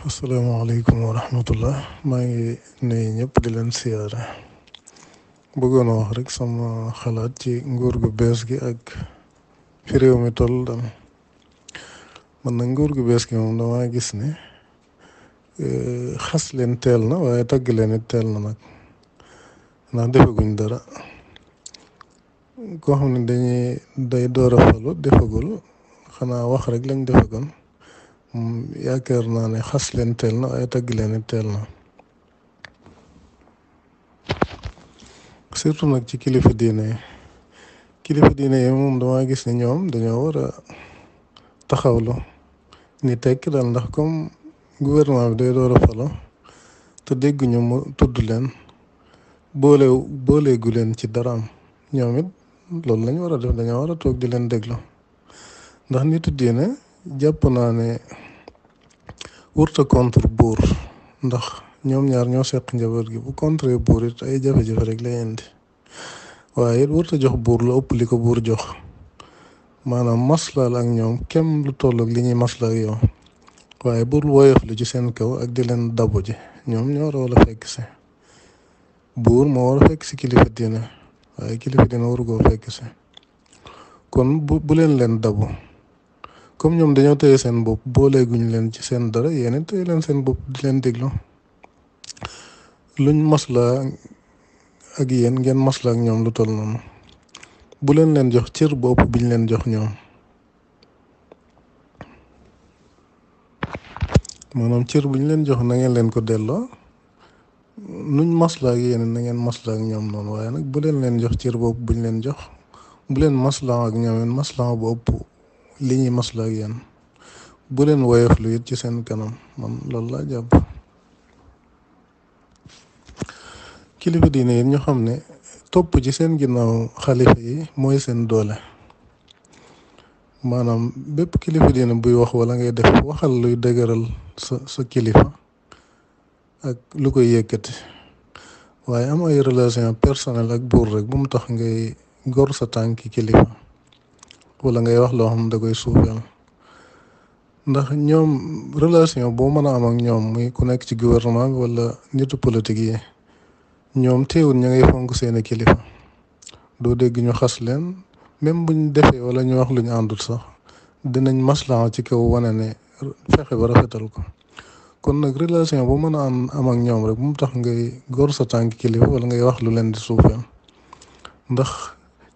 asalaamaaleykum wa rahmatullah maa ngi nuyu ñëpp di leen siyaare bëggoon a wax rek sama xalaat ci nguur gu bees gi ak fi réew mi toll daal man nag nguur gu bees gi moom damaa gis ne xas leen teel na waaye tagg leen it teel na nag ndax defaguñ dara koo xam ne day door a falu defagul xanaa wax rek lañ defagoon yaakaar naa ne xas leen teel na waaye tagg leen it teel na surtout nag ci kilifa diine yi moom damaa gis ne ñoom dañoo war a taxawlu ni tekki daal ndax comme gouvernement bi day door a falo te dégguñu mu tudd leen booleegu leen ci daraam ñoom it loolu lañ war a def dañoo war a toog di leen déglu ndax nitu diine jàpp naa ne wurta contre buur ndax ñoom ñaar ñoo seq njaboot gi bu contre buur it ay jafe-jafe rek lay indi waaye it wurta jox buur lu ëpp li ko buur jox maanaam maslaal ak ñoom kem lu toll ak li ñuy maslaa ak yow waaye bul woyof lu ci seen kaw ak di leen dabu ji ñoom ñoo war a fekk si buur moo war a fekk si kilifa diine waaye kilifa diine waru koo fekk si kon bu leen dabu comme ñoom dañoo téye seen bopp booleeguñ leen ci seen dara yéen téye leen seen bopp di leen déglu luñ maslaa ak yéen ngeen maslaa ak ñoom lu toll noonu bu leen jox cër bopp biñ leen jox ñoom maanaam cër biñ leen jox na ngeen leen ko delloo nuñ maslaa ak yéen na ngeen maslaa ak ñoom noonu waaye nag bu leen jox cër bopp buñ leen jox bu leen maslaa ak ñoom maslaa bu ëpp li ñuy maslaa ak yéen bu leen woyof lu it ci seen kanam man loolu laa jàpp kilifa diine yi ñu xam ne topp ci seen ginnaaw xalifa yi mooy seen doole maanaam bépp kilifa diine buy wax wala ngay def waxal luy dëgëral sa kilifa ak lu koy yëkkati waaye am ay relation personnelle ak buur rek bu mu tax ngay gor sa tànki kilifa wala ngay wax loo xam ne da koy suufeel ndax ñoom relation boo mën a am ak ñoom muy ku nekk ci gouvernement bi wala nitu politique yi ñoom teewul ña ngay fonk seeni kilifa doo dégg ñu xas leen même buñ defee wala ñu wax lu ñu àndut sax dinañ maslaa ci kaw wane ne fexe ba rafetal ko kon nag relation boo mën a am ak ñoom rek bu mu tax ngay gor sa tànk kilifa wala ngay wax lu leen di suufeel ndax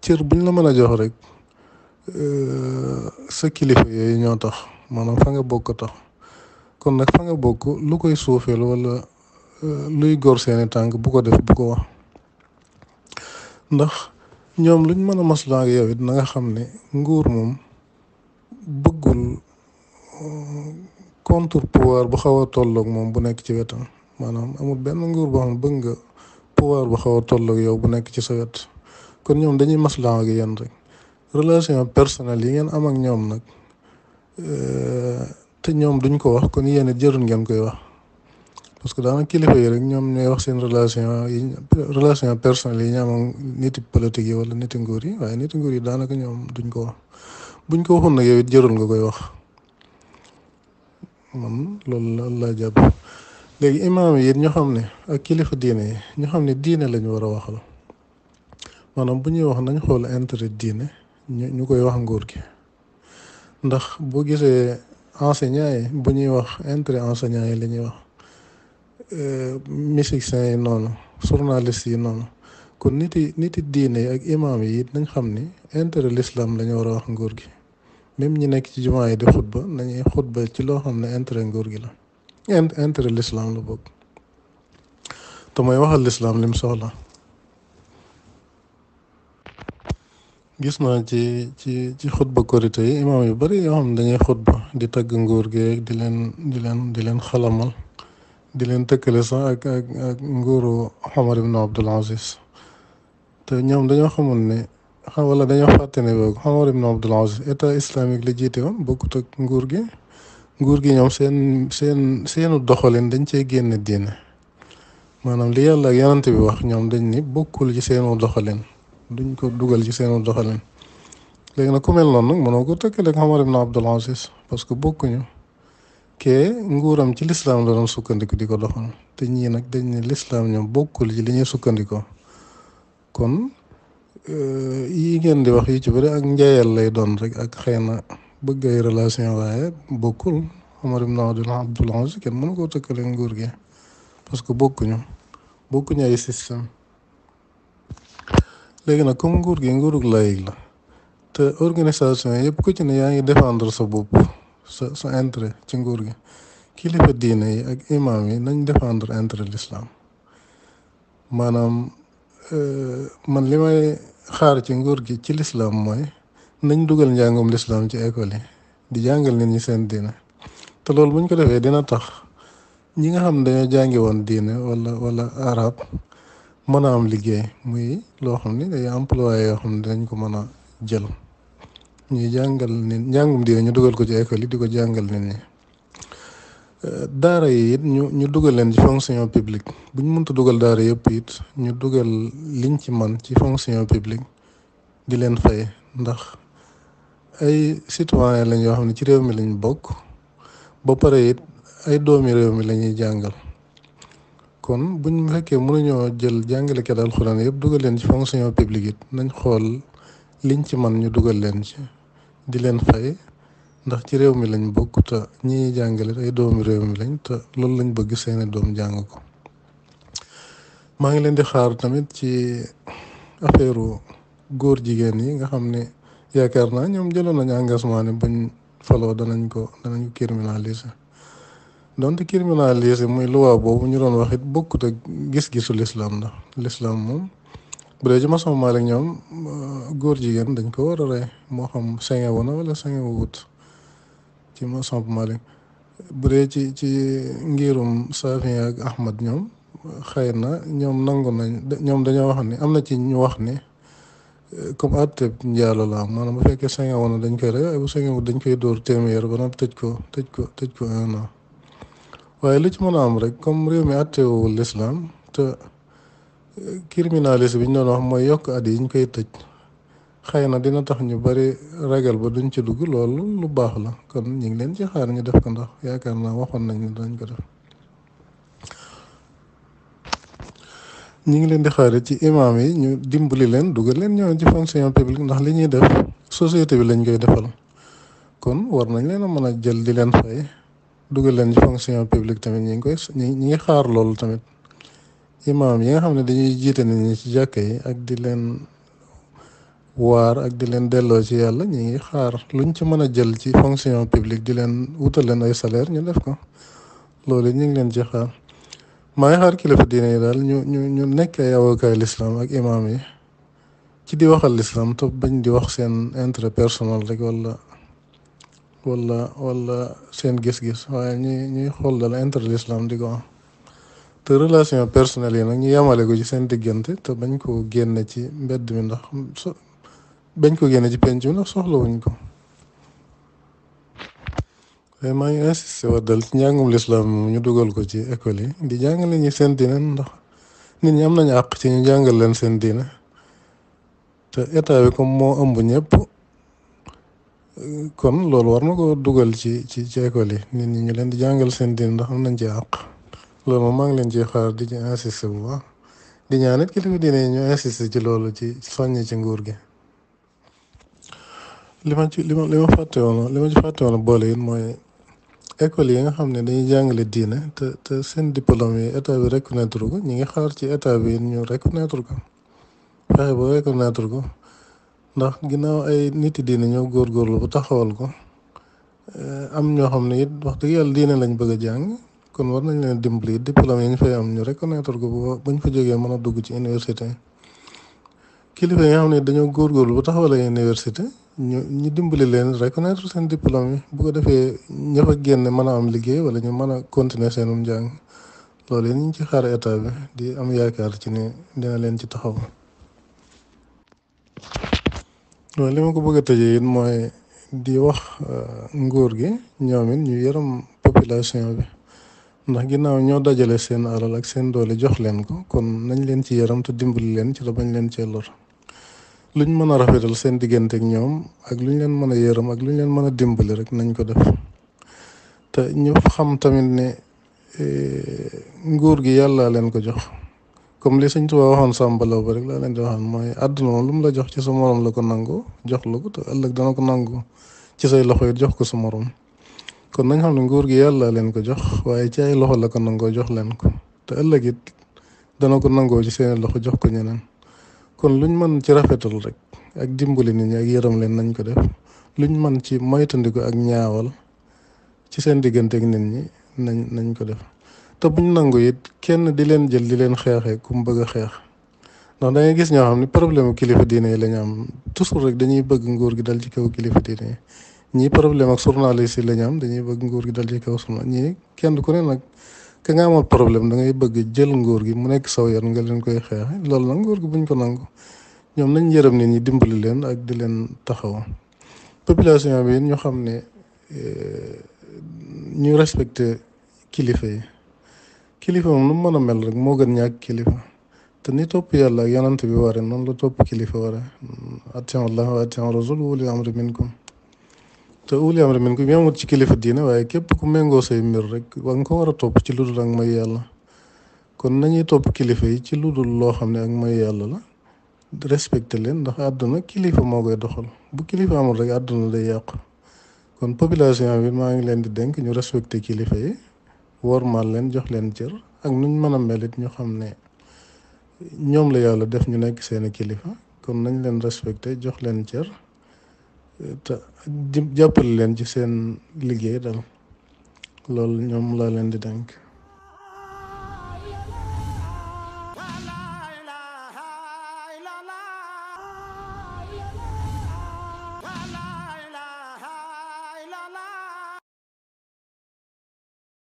cër buñ la mën a jox rek sa kilifa yooyu ñoo tax maanaam fa nga bokk tax kon nag fa nga bokk lu koy suufeel wala luy gor seeni tànk bu ko def bu ko wax ndax ñoom luñ mën a maslaa ak yow it na nga xam ne nguur moom bëggul contre pouvoir bu xaw a tolloog moom bu nekk ci wetam maanaam amul benn nguur boo xam ne bëgg nga pouvoir bu xaw a tolloog yow bu nekk ci sa wet kon ñoom dañuy maslaa ak yéen rek relation personnelle yi ngeen am ak ñoom nag te ñoom duñ ko wax kon yéen it jërul ngeen koy wax parce que daanaka kilifa yi rek ñoom ñooy wax seen relation personnelle yi ñu am ak niti politique yi wala niti nguur yi waaye niti nguur yi daanaka ñoom duñ ko wax buñ ko waxoon nag yow it jërul nga koy wax man loolu laa jàpp léegi imaam yi it ñu xam ne ak kilifa diine yi ñu xam ne diine lañu war a waxal maanaam bu ñuy wax nañ xool intérêt diine ñu koy wax nguur gi ndax boo gisee enseignants yi bu ñuy wax intérêt enseignants yi la ñuy wax musiciens yi noonu journalistes yi noonu kon niti diine yi ak imaam yi it nañ xam ni intérêt l'islam la ñu war a wax nguur gi même ñi nekk ci jumaa yi di xutba nañuy xutba ci loo xam ne intérêt nguur gi la intérêt l'islam la bokk te mooy waxal l'islam lim soxla gis naa ci xutba korité yi imaam yu bari yoo xam ne dañuy xutba di tagg nguur gi di leen xalamal di leen tëkkale sax ak nguuru Omar ibn Abdul Aziz te ñoom dañoo xamul ne wala dañoo fàtte ne boog Omar ibn Abdul Aziz état islamique la jiite woon bokkut ak nguur gi ñoom seenu doxalin dañ cee génne diine maanaam li yàlla ak yonent bi wax ñoom dañ ni bokkul ci seenu doxalin duñ ko dugal ci seenu doxalin léegi nag ku mel noonu nag mënoo ko tëkkale ak Omar ibn Abdul Aziz parce que bokkuñu kee nguuram ci lislaam la doon sukkandiku di ko doxal te ñii nag dañ ne lislaam ñoom bokkul ci li ñuy sukkandikoo. kon yi ngeen di wax yu ci bëri ak njaayal lay doon rek ak xëy na bëgg ay relation, waaye bokkul. Omar ibn Abdul Aziz kenn mënu koo tëkkale nguur gi parce que bokkuñu ay système. léegi nag comme nguur gi nguurug laïc la te organisation yëpp ku ci ne yaa ngi défendre sa bopp sa intérêt ci nguur gi, kilifa diine yi ak imam yi nañ défendre intérêt l'islam. maanaam man li may xaar ci nguur gi ci l'islam mooy nañ dugal njàngum l'islam ci école yi di jàngal nit ñi seen diine. te loolu buñ ko defee dina tax ñi nga xam ne dañoo jàngi woon diine wala arab mën a am liggéey, muy loo xam ni day employé yoo xam ne dañ ko mën a jël ñuy jàngal nit njàngum diine ñu dugal ko ci école yi di ko jàngal nit ñi. daara yi it ñu dugal leen ci fonction publique. buñ mënta dugal daara yëpp it ñu dugal liñ ci man ci fonction publique di leen fay, ndax ay citoyen lañ yoo xam ne ci réew mi lañ bokk ba pare it ay doomi réew mi la ñuy jàngal. kon buñ fekkee mënuñoo jël jàngalekat alxuraan yëpp dugal leen ci fonction publique it nañ xool liñ ci man ñu dugal leen ci di leen fay, ndax ci réew mi lañ bokk te ñi jàngale ay doomi réew mi lañ te loolu lañ bëgg seeni doom jàng ko. maa ngi leen di xaar tamit ci affaire góor jigéen yi nga xam ne yaakaar naa ñoom jëloon nañu engagement ne buñ faloo danañ ko criminaliser. donte criminaliser muy loi boobu ñu doon wax it bokkut ak gis-gisu l'islam, ndax l'islam moom bu dee ci maçon Malik ñoom góor jigéen dañ ko war a rey, moo xam sengewu na wala sengewu wut ci maçon Malik. bu dee ci ngirum Saafi ak Ahmad ñoom xëy na ñoom nangu nañ, ñoom dañoo wax ni am na ci ñu wax ni comme àtte njaalo la am, maanaam bu fekkee sengewu na dañ koy rey, waaye bu sengewu dañ koy dóor téeméer ba noppi tëj ko 1 an. waaye lu ci mën a am rek comme réew mi àtteewul l'islam te criminaliste bi ñu doon wax mooy yokk at yi ñu koy tëj, xëy na dina tax ñu bari ragal ba duñ ci dugg. loolu lu baax la, kon ñu ngi leen ci xaar ñu def ko, ndax yaakaar naa waxoon nañ ne dañ ko def. ñu ngi leen di xaare ci imam yi ñu dimbali leen dugal leen ñoo ci fonction publique, ndax li ñuy def société bi lañ koy defal, kon war nañ leen a mën a jël di leen fay dugal leen ci fonction publique tamit. ñi ngi xaar loolu tamit. imam yi nga xam ne dañuy jiite nit ñi ci jàkka yi ak di leen waar ak di leen delloo ci yàlla, ñi ngi xaar luñ ci mën a jël ci fonction publique di leen wutal leen ay salaire ñu def ko. loolu ñu ngi leen ci xaar. maa ngi xaar kilifa diine yi daal ñu nekk ay avocat l'islam ak imam yi ci di waxal l'islam te bañ di wax seen intérêt personnel rek wala seen gis-gis, waaye ñuy xool dal intérêt l'islam di ko am. te relation personnelle yi nag ñu yemale ko ci seen diggante te bañ ko génne ci mbedd mi, ndax bañ ko génne ci penc mi ndax soxlawuñ ko. waaye maa ngi insisté wa dal ci njàngum l'islam moom ñu dugal ko ci école yi di jàngale ñi seen diine, ndax nit ñi am nañu àq ci ñu jàngal leen seen diine. te état bi comme moo ëmb ñëpp, kon loolu war na ko dugal ci école yi, nit ñi ñu leen di jàngal seen diine ndax am nañ ci àq. loolu moom maa ngi leen ci xaar di ci insisté bu baax, di ñaan it kilifa diine yi ñu insisté ci loolu, ci soññ ci nguur gi. li ma ci fàtte woon boole it mooy école yi nga xam ne dañuy jàngale diine te seen diplôme yi état bi reconnaître ko, ñi ngi xaar ci état bi ñu reconnaître ko, fexe ba reconnaître ko, ndax ginnaaw ay nit yi diine ñoo góorgóorlu ba taxawal ko. am ñoo xam ne it wax dëgg yàlla diine lañ bëgg a jàng, kon war nañ leen dimbali diplôme yi ñu fay am ñu reconnaître ko buñ fa jógee mën a dugg ci université. kilifa yi nga xam ne dañoo góorgóorlu ba taxawal ay université ñu dimbali leen reconnaître seen diplôme yi, bu ko defee ña fa génne mën a am liggéey wala ñu mën a continuer seenum njàng. loolu yi ñu ngi ci xaar état bi, di am yaakaar ci ne dina leen ci taxaw. waaw li ma ko bëgg a tëjee it mooy di wax nguur gi ñoom it ñu yërëm population bi, ndax ginnaaw ñoo dajale seen alal ak seen doole jox leen ko, kon nañ leen ci yërëm te dimbali leen ci la bañ leen cee lor. luñ mën a rafetal seen diggante ak ñoom ak luñ leen mën a yërëm ak luñ leen mën a dimbali rek nañ ko def. te ñu xam tamit ne nguur gi yàlla leen ko jox. comme li Sëñ Tuubaa waxoon sàmbalaw ba rek laa leen di waxaan mooy àdduna moom lu mu la jox ci sa morom la ko nangu jox la ko te ëllëg dana ko nangu ci say loxo it jox ko sa morom kon nañ xam ne nguur gi yàlla leen ko jox waaye ci ay loxo la ko nangoo jox leen ko te ëllëg it dana ko nangoo ci seeni loxo jox ko ñeneen kon luñ mën ci rafetal rek ak dimbali nit ñi ak yërëm leen nañ ko def luñ mën ci moytandiku ak ñaawal ci seen diggante ak nit ñi nañ ko def te buñ nangu it kenn di leen jël di leen xeexee ku mu bëgg a xeex ndax da ngay gis ñoo xam ne problème kilifa diine yi la ñu am toujours rek dañuy bëgg nguur gi dal ci kaw kilifa diine yi ñii problème ak journaliste yi la ñu am dañuy bëgg nguur gi dal ci kaw ñii kenn ku ne nag ka nga amal problème da ngay bëgg jël nguur gi mu nekk saw yoon nga leen koy xeexe loolu nag nguur gi buñ ko nangu ñoom nañ yërëm nit ñi dimbali leen ak di leen taxaw population bi ñu xam ne ñu respecté kilifa yi kilifa moom nu mu mën a mel rek moo gën ñàkk kilifa te ni topp yàlla ak yonante bi ware noonu la topp kilifa ware atiiwu llaah wa atiiwu rasul wa ulil amri minkum te ulil amri minkum yamut ci kilifa diine waaye képp ku méngoo say mbir rek wa nga ko war a topp ci lu dul ak may yàlla kon nañuy topp kilifa yi ci lu dul loo xam ne ak may yàlla la respecté leen ndax àdduna kilifa moo koy doxal bu kilifa amul rek àdduna day yàqu kon population bi maa ngi leen di dénk ñu respecté kilifa yi wormaal leen jox leen cër ak nuñ mën a melit ñu xam ne ñoom la yàlla def ñu nekk seeni kilifa kon nañ leen respecté jox leen cër te jàppale leen ci seen liggéey dal loolu ñoom laa leen di dénk